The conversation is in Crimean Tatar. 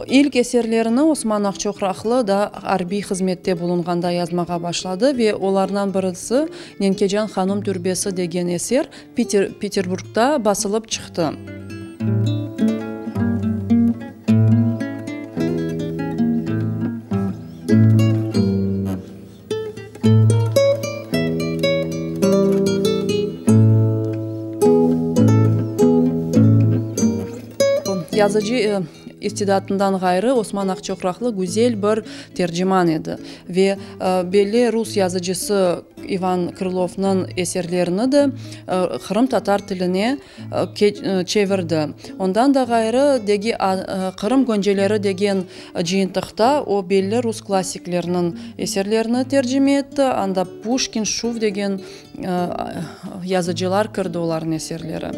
İlk eserlerini Osman Aqçoqraqlı da arbiy hızmette bulunğanda yazmağa başladı ve olardan birisi Nenkecan hanum türbesi degen eser Peterburgda basılıp çıqtı. Yazıcı istidatından ğayrı Osman Aqçoqraqlı güzel bir terciman edi ve belli rus yazıcısı İvan Krılovnıñ eserlerini de qırımtatar tiline çevirdi. Ondan da ğayrı, Qırım gönceleri degen cıyıntıqta o belli rus klassikleriniñ eserlerini tercime etti, anda Puşkin, Şuv degen yazıcılar kirdi olarnıñ eserleri.